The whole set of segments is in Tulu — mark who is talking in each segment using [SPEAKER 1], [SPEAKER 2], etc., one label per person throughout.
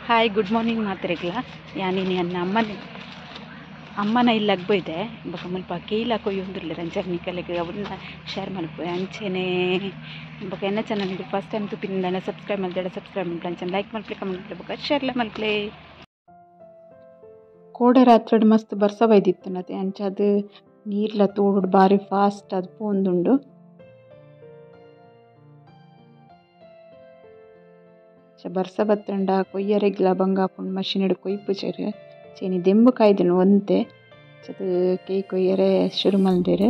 [SPEAKER 1] ಹಾಯ್ ಗುಡ್ ಮಾರ್ನಿಂಗ್ ಮಾತ್ರೆಗ್ಲ ಯಾನಿನಿ ಅನ್ನ ಅಮ್ಮನ ಅಮ್ಮನ ಇಲ್ಲಗ್ ಬೈದೆ ಬೊಕ ಮುಲ್ಪ ಕೇಲ ಕೊಯ್ಯೊಂದುಲ್ಲೆರ್ ಅಂಚ ನಿಕಲೆಗ್ ಅವನ್ನ ಶೇರ್ ಮಲ್ಪುವೆ ಅಂಚನೆ ಬೊಕ ಎನ್ನ ಚಾನಲ್ ಗ್ ಫಸ್ಟ್ ಟೈಮ್ ತೂಪಿನಿಂದಾಂಡ ಸಬ್ಸ್ಕ್ರೈಬ್ ಮಲ್ತಡ ಸಬ್ಸ್ಕ್ರೈಬ್ ಮಲ್ಪುಲೆ ಅಂಚನೆ ಲೈಕ್ ಮಲ್ಪುಲೆ ಕಮೆಂಟ್ ಮಲ್ಪುಲೆ ಬೊಕ ಶೇರ್ ಲ ಮಲ್ಪುಲೆ. ಕೋಡೆ ರಾತ್ರಿಡ್ ಮಸ್ತ್ ಬರ್ಸ ಬೈದಿತ್ತುಂಡತೆ ಅಂಚಾದ್ ನೀರ್ಲ ತೋಡುಡು ಬಾರಿ ಫಾಸ್ಟ್ ಆದ್ ಪೋವೊಂದುಂಡು. ಬರ್ಸ ಬತ್ತುಂಡ ಕೊಯ್ಯರೆಗ್ಲ ಬಂಗ ಆಪುಂಡು ಮಷೀನ್ ಡ್ ಕೊಯ್ಪುಜೆರ್ ಚೇನಿ ದೆಂಬು ಕಾಯ್ದುಂಡು ಒಂತೆ ಅಂಚಾದ್ ಕೈ ಕೊಯ್ಯರೆ ಶುರು ಮಲ್ದೆರ್.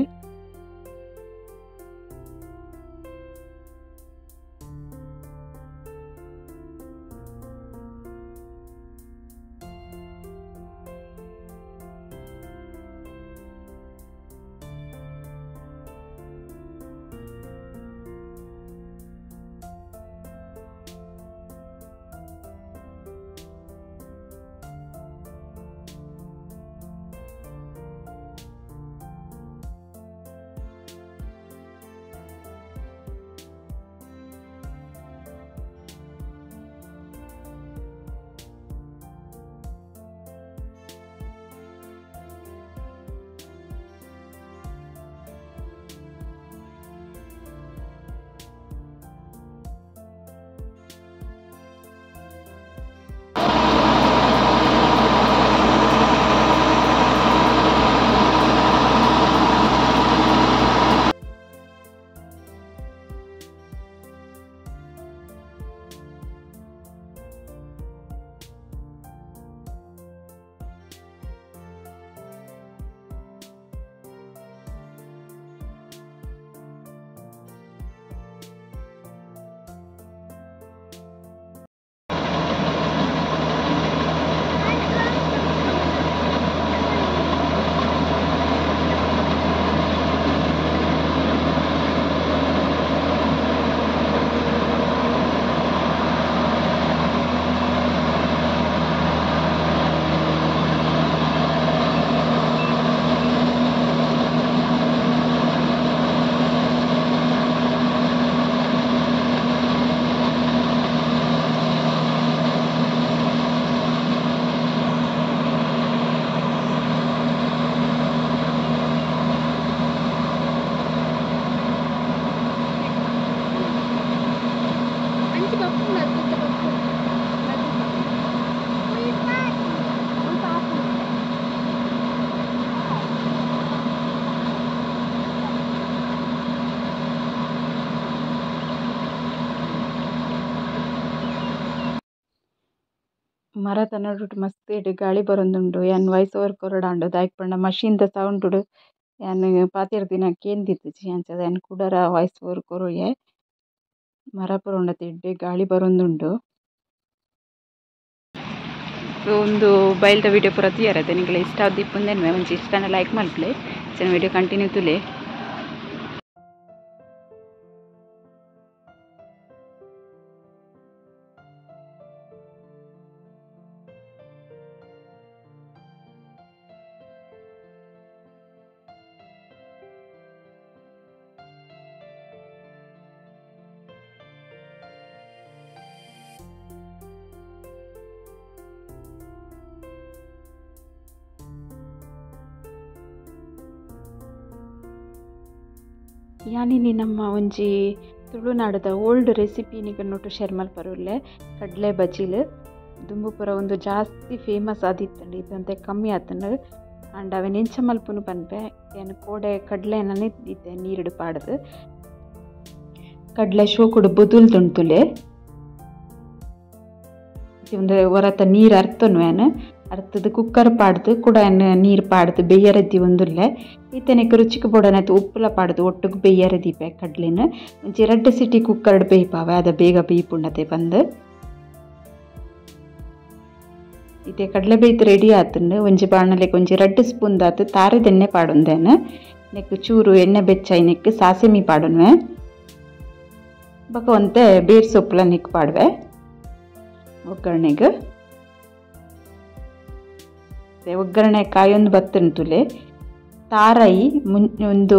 [SPEAKER 1] ಮರತ ನಡುಟ್ ಮಸ್ತ್ ಎಡ್ಡೆ ಗಾಳಿ ಬರೊಂದುಂಡು ಯಾನ್ ವಾಯ್ಸ್ ಓವರ್ ಕೊರೊಡಾಂಡ್ ದಾಯೆ ಪಂಡ ಮಷೀನ್ ದ ಸೌಂಡ್ ಡು ಯಾನ್ ಪಾತೆರ್ದಿನ ಕೇಂದಿತ್ತಿಜಿ ಅಂಚಾದ್ ಯಾನ್ ಕುಡರ ವಾಯ್ಸ್ ಓವರ್ ಕೊರೊಯೆ. ಮರ ಪೂರ ಉಂಡತೆ ಎಡ್ಡೆ ಗಾಳಿ ಬರೊಂದುಂಡು. ಸೊ ಉಂದು ಬೈಲ್ದ ವಿಡಿಯೋ ಪೂರ ತೂಯರೆ ನಿಂಕಲೆ ಇಷ್ಟ ಆದಿಪ್ಪುಂದೆನ್ವೆ ಒಂಜಿ ಇಷ್ಟನ ಲೈಕ್ ಮಲ್ಪುಲೆ ಅಂಚನೆ ವಿಡಿಯೋ ಕಂಟಿನ್ಯೂ ತೂಲೆ. ಯಾನಿನಿ ನಮ್ಮ ಒಂಜಿ ತುಳುನಾಡದ ಓಲ್ಡ್ ರೆಸಿಪಿ ನಿಗನ್ನೊಟ್ಟು ಶೇರ್ ಮಲ್ಪರುಲ್ಲೆ ಕಡಲೆ ಬಜಿಲ್ ದುಂಬು ಪೂರ ಒಂದು ಜಾಸ್ತಿ ಫೇಮಸ್ ಆದಿತ್ತಂಡು ಇತ್ತಂತೆ ಕಮ್ಮಿ ಆತಂಡು ಆಂಡ ಅವೆನ್ ಎಂಚ ಮಲ್ಪುನು ಪನ್ಪೆ. ಯಾನ್ ಕೋಡೆ ಕಡಲೆ ನೆನೆದಿತ್ತೆ ನೀರುಡು ಪಾಡ್ದು ಕಡಲೆ ಶೋಕುಡು ಬೊದುಲ್ದುಂತುಲೆ ಒಂದು ಒರತ ನೀರು ಅರ್ತನು ಯಾನ್ ಅರ್ತದ ಕುಕ್ಕರ್ ಪಾಡ್ದು ಕೂಡ ನೀರು ಪಾಡ್ದು ಬೇಯರೆ ದೀವೊಂದುಲ್ಲೆ ಇತ್ತನೆಕ್ ರುಚಿಕ್ ಬೋಡಾಯಿನಾತ್ ಉಪ್ಪುಲ ಪಾಡ್ದು ಒಟ್ಟುಗು ಬೇಯರೆ ದೀಪೆ ಕಡ್ಲೆನ್ ಒಂಜಿ ರಡ್ಡ್ ಸಿಟಿ ಕುಕ್ಕರ್ಡ್ ಬೇಯ್ಪಾವೆ ಅದ ಬೇಗ ಬೇಯ್ಪುಂಡತೆ ಪಂದ್. ಇತ್ತೆ ಕಡಲೆ ಬೇಯ್ತು ರೆಡಿ ಆತುಂಡು. ಒಂಜಿ ಬಾಣಲೆಗ್ ಒಂಜಿ ರಡ್ಡ್ ಸ್ಪೂನ್ ದಾತ್ ತಾರೆದ ಎಣ್ಣೆ ಪಾಡೊಂದೆನ್ ನೆಕ್ಕ್ ಚೂರು ಎಣ್ಣೆ ಬೆಚ್ಚಾಯಿ ನೆಕ್ಕ್ ಸಾಸಿಮಿ ಪಾಡೊನ್ವೆ ಬೊಕ ಒಂತೆ ಬೇರ್ ಸೊಪ್ಪುಲ ನೆಕ್ಕ್ ಪಾಡುವೆ ಒಗ್ಗರಣೆಗ್. ಒಗ್ಗರಣೆ ಕಾಯೊಂದು ಬತ್ತುಂಡು ತುಲೆ ತಾರೈ ಒಂದು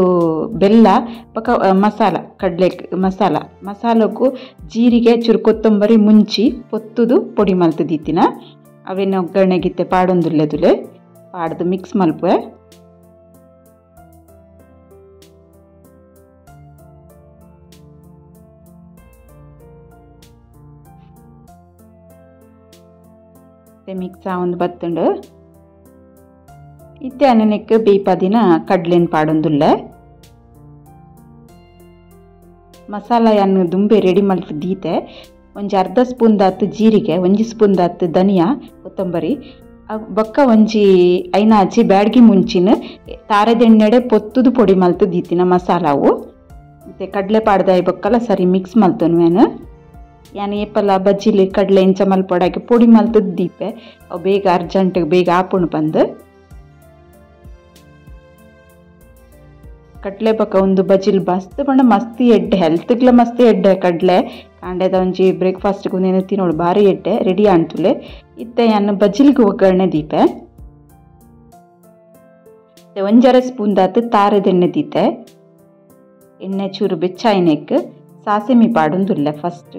[SPEAKER 1] ಬೆಲ್ಲ ಬೊಕ ಮಸಾಲ ಕಡಲೆ ಮಸಾಲ ಮಸಾಲಕ್ಕೂ ಜೀರಿಗೆ ಚೂರು ಕೊತ್ತಂಬರಿ ಮುಂಚಿ ಪೊತ್ತುದು ಪೊಡಿ ಮಲ್ತು ದೀತಿನ ಅವೇನು ಒಗ್ಗರಣೆಗಿತ್ತೆ ಪಾಡೊಂದುಲ್ಲೆದುಲೆ ಪಾಡ್ದು ಮಿಕ್ಸ್ ಮಲ್ಪುವೆ. ಮಿಕ್ಸ್ ಆವೊಂದು ಬತ್ತುಂಡು. ಇತ್ತೆ ಅನನೆಕ್ ಬೇಯ್ಪದಿನ ಕಡ್ಲೆನ್ ಪಾಡೊಂದುಲ್ಲೆ. ಮಸಾಲ ಯಾನ್ ದುಂಬೆ ರೆಡಿ ಮಲ್ತ್ ದೀತೆ. ಒಂಜಿ ಅರ್ಧ ಸ್ಪೂನ್ ದಾತ್ ಜೀರಿಗೆ, ಒಂಜಿ ಸ್ಪೂನ್ ದಾತ್ ಧನಿಯಾ ಕೊತ್ತಂಬರಿ, ಬೊಕ್ಕ ಒಂಜಿ ಐನಾಜಿ ಬ್ಯಾಡ್ಗಿ ಮುಂಚಿನ ತಾರೆದೆಣ್ಣೆಡೆ ಪೊತ್ತುದು ಪೊಡಿ ಮಲ್ತ್ ದೀತಿನ ಮಸಾಲಾವು. ಇತ್ತೆ ಕಡ್ಲೆ ಪಾಡ್ದಾಯಿ ಬೊಕ್ಕಲ ಸರಿ ಮಿಕ್ಸ್ ಮಲ್ತೊನ್ವೇನು. ಯಾನ್ ಏಪಲ ಬಜ್ಜಿಲಿ ಕಡಲೆ ಇಂಚ ಮಲ್ಪೊಡಾಕಿ ಪೊಡಿ ಮಲ್ತದ ದೀಪೆ ಅವು ಬೇಗ ಅರ್ಜೆಂಟ್ ಬೇಗ ಆಪುಂಡು ಪಂದ್. ಕಡಲೆ ಬೊಕ್ಕ ಒಂದು ಬಜ್ಜಿಲ್ ಮಸ್ತ್ ಪಂಡ ಮಸ್ತ್ ಎಡ್ಡೆ, ಹೆಲ್ತ್ಗ್ಲ ಮಸ್ತ್ ಎಡ್ಡೆ ಕಡಲೆ. ಕಾಂಡೆದ ಒಂಜಿ ಬ್ರೇಕ್ಫಾಸ್ಟ್ಗೆ ಒಂದೇನು ತಿನ್ನೋಡು ಭಾರಿ ಎಡ್ಡೆ ರೆಡಿ ಆಂತುಲೆ. ಇತ್ತೆ ಯಾನ್ ಬಜ್ಜಿಲ್ಗೆ ಒಗ್ಗರಣೆ ದೀಪೆ. ಒಂಜರೆ ಸ್ಪೂನ್ ದಾತ್ ತಾರೆದೆಣ್ಣೆ ದೀತೆ. ಎಣ್ಣೆ ಚೂರು ಬೆಚ್ಚಾಯಿನೆಕ್ ಸಾಸಿಮಿ ಪಾಡೊಂದುಲ್ಲೆ ಫಸ್ಟ್.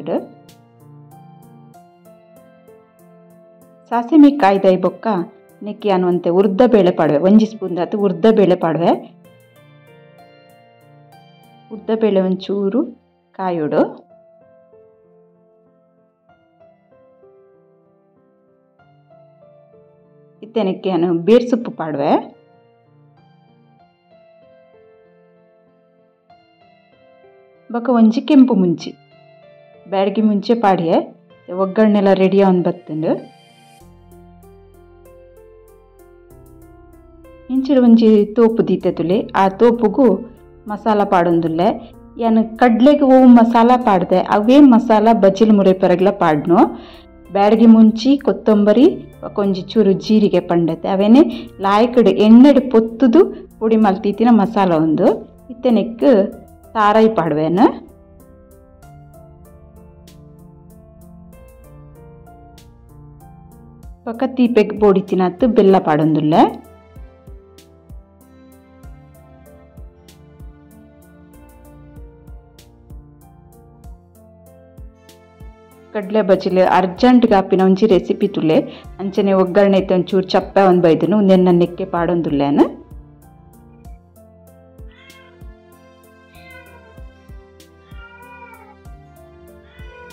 [SPEAKER 1] ಸಾಸಿಮಿ ಕಾಯ್ದಾಯಿ ಬೊಕ್ಕ ನೆಕ್ಕಿ ಅನ್ನುವಂತೆ ಉರ್ದ ಬೇಳೆ ಪಾಡುವೆ. ಒಂಜಿ ಸ್ಪೂನ್ ದಾತು ಉರ್ದ ಬೇಳೆ ಪಾಡುವೆ. ಉದ್ದ ಬೇಳೆ ಒಂಚೂರು ಕಾಯೋಡು. ಇತ್ತೆ ನೆಕ್ಕೆ ನಾನು ಬೇರ್ ಸೊಪ್ಪು ಪಾಡುವೆ. ಬೊಕ್ಕ ಒಂಜಿ ಕೆಂಪು ಮುಂಚಿ ಬ್ಯಾಡ್ಗಿ ಮುಂಚೆ ಪಾಡಿಯೆ. ಒಗ್ಗರಣೆಲ್ಲ ರೆಡಿ ಆನ್ ಬತ್ತುಂಡು. ಇಂಚಿನ ಒಂಜಿ ತೋಪು ದೀತೆ ತುಲೆ, ಆ ತೋಪುಗು ಮಸಾಲ ಪಾಡೊಂದುಲ್ಲೆ. ಯಾನ್ ಕಡ್ಲೆಗೆ ಓವು ಮಸಾಲ ಪಾಡ್ದೆ ಅವೇ ಮಸಾಲ ಬಜ್ಜಿಲ್ ಮುರೆಪರಗ್ಲ ಪಾಡ್ನು. ಬ್ಯಾಡ್ಗಿ ಮುಂಚಿ ಕೊತ್ತಂಬರಿ ಒಂಜಿ ಚೂರು ಜೀರಿಗೆ ಪಂಡತೆ ಅವೇನೆ ಲಾಯ್ಕಡ್ ಎಣ್ಣೆಡ್ ಪೊತ್ತುದು ಪೊಡಿ ಮಲ್ತೀತಿನ ಮಸಾಲ ಒಂದು. ಇತ್ತೆ ನೆಕ್ ತಾರೈ ಪಾಡುವೇನು. ಬೊಕ್ಕ ತೀಪೆಗ್ ಬೋಡಿತಿನತ್ತು ಬೆಲ್ಲ ಪಾಡೊಂದುಲ್ಲೆ. ಕಡಲೆ ಬಜ್ಜಿಲ್ ಅರ್ಜೆಂಟ್ ಗಾಪಿನ ಒಂಜಿ ರೆಸಿಪಿ ತುಲೆ. ಅಂಚನೆ ಒಗ್ಗರಣೆ ಇತ್ತೆ ಒಂಚೂರು ಚಪ್ಪೆ ಒಂದು ಬೈದನು ಉಂದೆನ್ನ ನೆಕ್ಕೆ ಪಾಡೊಂದುಲ್ಲೇನು.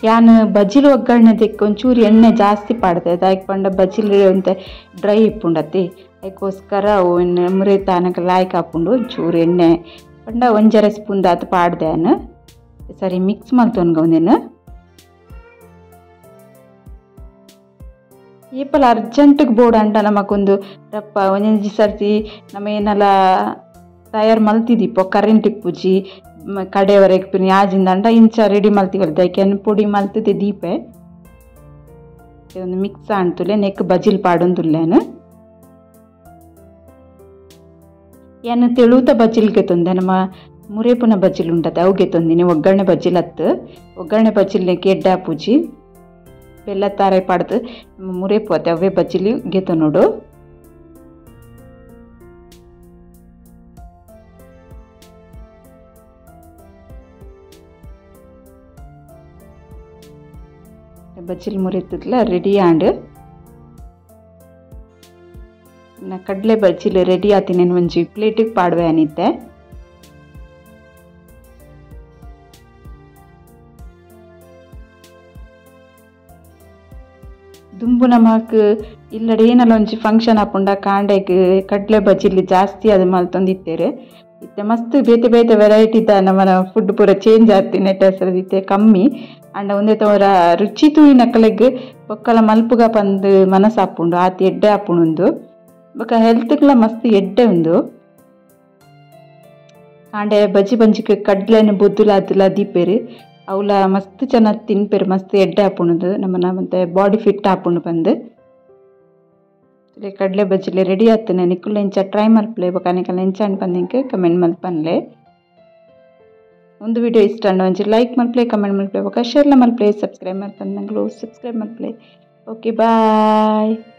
[SPEAKER 1] ಯಾನ್ ಬಜ್ಜಿಲ್ ಒಗ್ಗರಣೆ ದೆಕ್ ಒಂಚೂರು ಎಣ್ಣೆ ಜಾಸ್ತಿ ಪಾಡ್ದೆ. ದಾಯಕ್ ಪಂಡ ಬಜ್ಜಿಲ್ ಒಂತೆ ಡ್ರೈ ಇಪ್ಪುಂಡತಿ, ಅದಕ್ಕೋಸ್ಕರ ಮುರೆ ತಾನಕ ಲಾಯ್ಕ್ ಹಾಪುಂಡು ಒಂಚೂರು ಎಣ್ಣೆ ಪಂಡ ಒಂಜರೆ ಸ್ಪೂನ್ ದಾತ್ ಪಾಡ್ದೆ. ಸರಿ ಮಿಕ್ಸ್ ಮಲ್ತೊನ್ಗ ಒಂದೇನು. ಏಪಲ ಅರ್ಜೆಂಟ್ಗೆ ಬೋಡ ಅಂಡ ನಮಗೊಂದು ರಪ್ಪ ಒಂಜೊಂಜಿ ಸರ್ತಿ ನಮ್ಮ ಏನೆಲ್ಲ ತಯಾರು ಮಲ್ತಿದ್ದೀಪೋ ಕರೆಂಟಿಗೆ ಪೂಜಿ ಕಡೆವರೆಗೆ ಪಿನ್ ಯಾಜಿಂದ ಅಂಡ ಇಂಚ ರೆಡಿ ಮಲ್ತಿವಲ್ದ ಐಕೆನ್ ಪೊಡಿ ಮಲ್ತಿದ್ದೆ ದೀಪೆ. ಒಂದು ಮಿಕ್ಸ್ ಆಣ್ತುಲೆ ನೆಕ್ ಬಜ್ಜಿಲ್ ಪಾಡೊಂದುಲ್ಲೇನು. ಏನು ತೆಳುತ ಬಜ್ಜಿಲ್ಗೆ ತೊಂದೆ ನಮ್ಮ ಮುರೇಪುನ ಬಜ್ಜಿಲ್ ಉಂಟತೆ ಅವುಗೆ ತೊಂದಿನಿ. ಒಗ್ಗರಣೆ ಬಜ್ಜಿಲ್ ಹತ್ತು ಒಗ್ಗರಣೆ ಬಜ್ಜಿಲ್ನೆಕ್ ಎಡ್ಡೆ ಪೂಜಿ ಬೆಲ್ಲ ತಾರೆ ಪಾಡ್ದು ಮುರೇಪು ಅತ್ತೆ ಅವೇ ಬಜ್ಜಿಲಿ ಗೆತ ನೋಡು. ಬಜ್ಜಿಲ್ ಮುರಿತದ್ಲ ರೆಡಿ ಆಂಡ್. ಕಡಲೆ ಬಜ್ಜಿಲ್ ರೆಡಿ ಆತಿನೇನು ಒಂಜಿ ಪ್ಲೇಟಿಗೆ ಪಾಡುವೆ ಅನಿತ್ತೆ. ದುಂಬು ನಮಕ್ ಇಲ್ಲಡೆ ಏನಲ್ಲ ಒಂಜಿ ಫಂಕ್ಷನ್ ಆಪುಂಡ ಕಾಂಡೆಗ್ ಕಡಲೆ ಬಜ್ಜಿಲಿ ಜಾಸ್ತಿ ಅದು ಮಲ್ತೊಂದಿತ್ತೇರು. ಇತ್ತೆ ಮಸ್ತ್ ಬೇತೆ ಬೇತೆ ವೆರೈಟಿದ ನಮ್ಮನ ಫುಡ್ ಪೂರ ಚೇಂಜ್ ಆತಿನ ಇತ್ತೆ ಕಮ್ಮಿ ಅಂಡ ಒಂದೇ ತೋರ ರುಚಿ ತೂಯಿನಕಲೆಗ್ ಬೊಕ್ಕಲ ಮಲ್ಪುಗ ಪಂದ್ ಮನಸ್ಸಾಪುಂಡು ಆತಿ ಎಡ್ಡೆ ಆಪುಂಡು. ಬೊಕ್ಕ ಹೆಲ್ತ್ಗ್ಲ ಮಸ್ತ್ ಎಡ್ಡೆ ಉಂದು. ಕಾಂಡೆ ಬಜ್ಜಿ ಬಂಜಿಕ್ ಕಡ್ಲೆನ ಬೊದ್ದುಲಾದುಲ ದೀಪೇರು ಅವಲ ಮಸ್ತ್ ಚೆನ್ನಾಗಿ ತಿನ್ಪೇರು ಮಸ್ತ್ ಎಡ್ಡೆ ಆಪುಂಡು ನಮ್ಮನ ಮತ್ತೆ ಬಾಡಿ ಫಿಟ್ ಆಪುಂಡು ಬಂದು. ಕಡಲೆ ಬಜ್ಜಿಲೆ ರೆಡಿ ಆತನೆ. ನಿಕುಲ್ ಎಂಚ ಟ್ರೈ ಮಲ್ಪಲೆ ಬೊಕ ನಿಕಲ್ ಎಂಚ ಬಂದಿಂಕ ಕಮೆಂಟ್ ಮಲ್ಪನ್ಲೆ. ಒಂದು ವಿಡಿಯೋ ಇಷ್ಟ ಅಂಡ ಒಂಜಿ ಲೈಕ್ ಮಲ್ಪಲೆ, ಕಮೆಂಟ್ ಮಲ್ಪಲೆ, ಬೊಕ ಶೇರ್ಲ ಮಲ್ಪಲೆ, ಸಬ್ಸ್ಕ್ರೈಬ್ ಮಲ್ಪಂದಂಗ್ಲು ಸಬ್ಸ್ಕ್ರೈಬ್ ಮಲ್ಪಲೆ. Okay bye.